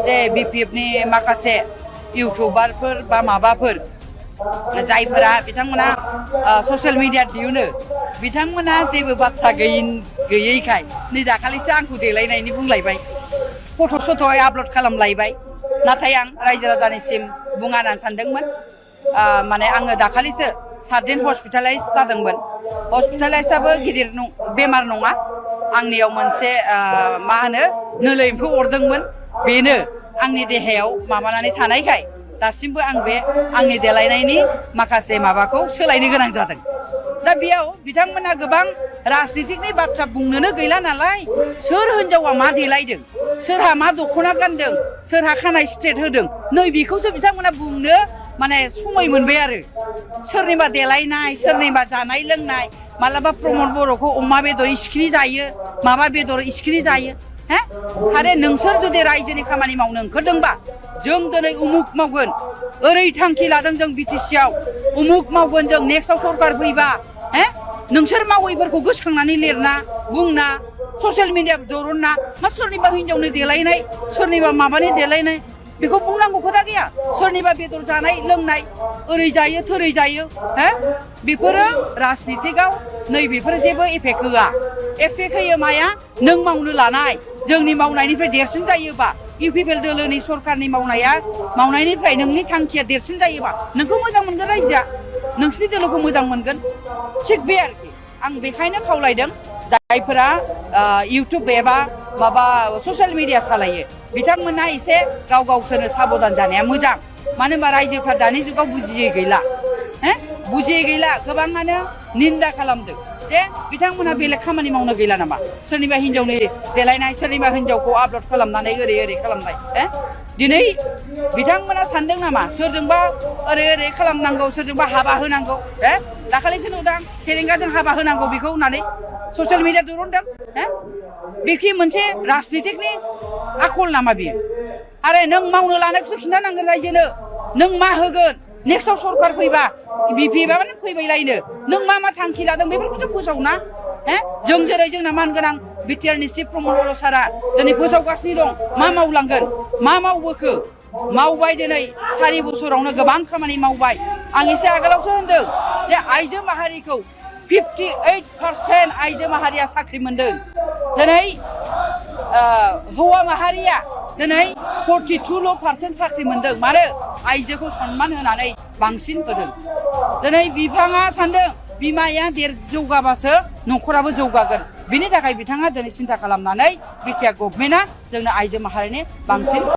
जे BPFनि माखासे इउटुबारफोर बा माबाफोर जायफोरा बिथांमोना ससियेल मिडिया दिहुनो बिथांमोना जेबो बाथ्रा गैयैखाय नै दाखालिसो आंखौ देलायनायनि बुंलायबाय फट' सट' आपल'ड खालामलायबाय नाथाय आं रायजो राजानिसिम बुङा होननानै सानदोंमोन माने आङो दाखालिसो 7 दिन हस्पिटालाइज जादोंमोन हस्पिटालाइजआबो गिदिर बेमार नङा आंनियाव मोनसे मा होनो नोलो एम्फौ अरदोंमोन बेनो आंनि देहायाव माबानानै थानायखाय दासिमबो आं बे आंनि देलायनायनि माखासे माबाखौ सोलायनो गोनां जादों दा बेयाव बिथांमोना गोबां राजनितिकनि बाथ्रा बुंनोनो गैला नालाय सोर हिनजावा मा देलायदों सोरहा मा दख'ना गानदों सोरहा खानाय स्ट्रेट होदों नै बेखौसो बिथांमोना बुंनो माने समय मोनबाय आरो सोरनिबा देलायनाय सोरनिबा जानाय लोंनाय मालाबा प्रमद बर'खौ अमा बेदर इस्किनि जायो माबा बेदर इस्किनि जायो हे आरे नोंसोर जुदि रायजोनि खामानि मावनो ओंखारदोंबा जों दिनै उमुक मावगोन ओरै थांखि लादों जों बिटिसिआव उमुक मावगोन जों नेक्स्टआव सरकार फैबा हे नोंसोर मावैफोरखौ गोसोखांनानै लिरना बुंना ससियेल मिडिया दरनना मा सोरनिबा हिनजावनि देलायनाय सोरनिबा माबानि देलायनाय बेखौ बुंनांगौ खोथा गैया सोरनिबा बेदर जानाय लोंनाय ओरै जायो थोरै जायो हे बेफोरो राजनितिकआव नै बेफोरो जेबो इफेक्ट होआ इफेक्ट होयो माया नों मावनो लानाय जोंनि मावनायनिफ्राय देरसिन जायोबा इउपिपिएल दोलोनि सरकारनि मावनायनिफ्राय नोंनि थांखिया देरसिन जायोबा नोंखौ मोजां मोनगोन रायजोआ नोंसिनि दोलोखौ मोजां मोनगोन थिग बे आरोखि आं बेखायनो खावलायदों जायफोरा इउटुब एबा माबा ससियेल मिडिया सालायो बिथांमोना एसे गावसोरनो साबधान जानाया मोजां मानो होनबा रायजोफ्रा दानि जुगाव बुजियै गैला बुजियै गैला गोबाङानो निन्दा खालामदों जे बिथांमोना बेलेग खामानि मावनो गैला नामा सोरनिबा हिनजावनि देलायनाय सोरनिबा हिनजावखौ आपल'ड खालामनानै ओरै खालामनाय दिनै बिथांमोना सानदों नामा सोरजोंबा ओरै खालामनांगौ सोरजोंबा हाबा होनांगौ दाखालिसो नुदां फेरेंगाजों हाबा होनांगौ बेखौ होननानै ससियेल मिडिया दिहुनदों बेखि मोनसे राजनितिकनि आखल नामा बियो आरो नों मावनो लानायखौसो खिन्थानांगोन रायजोनो नों मा होगोन नेक्स्टआव सरकार फैबा बिपिएफआनो फैबायलायनो नों मा थांखि लादों बेफोरखौसो फोसावना जों जेरै जोंना मानगोनां बिटिआरनि चिफ प्रमद बर' सारा दिनै फोसावगासिनो दं मा मावलांगोन मा मावबोखो मावबाय दिनै 4 बोसोरावनो गोबां खामानि मावबाय आं एसे आगोलावसो होनदों जे आइजो माहारिखौ 58% आइजो माहारिया साख्रि मोनदों दिनै हौवा माहारिया दिनै 42% साख्रि मोनदों मानो आइजोखौ सनमान होनानै बांसिन होदों दिनै बिफाङा सानदों बिमाया जौगाबासो न'खराबो जौगागोन बिनि थाखाय बिथाङा दिनै सिन्था खालामनानै बिटिआर गभर्नमेन्टआ जोंनो आइजो माहारिनि बांसिन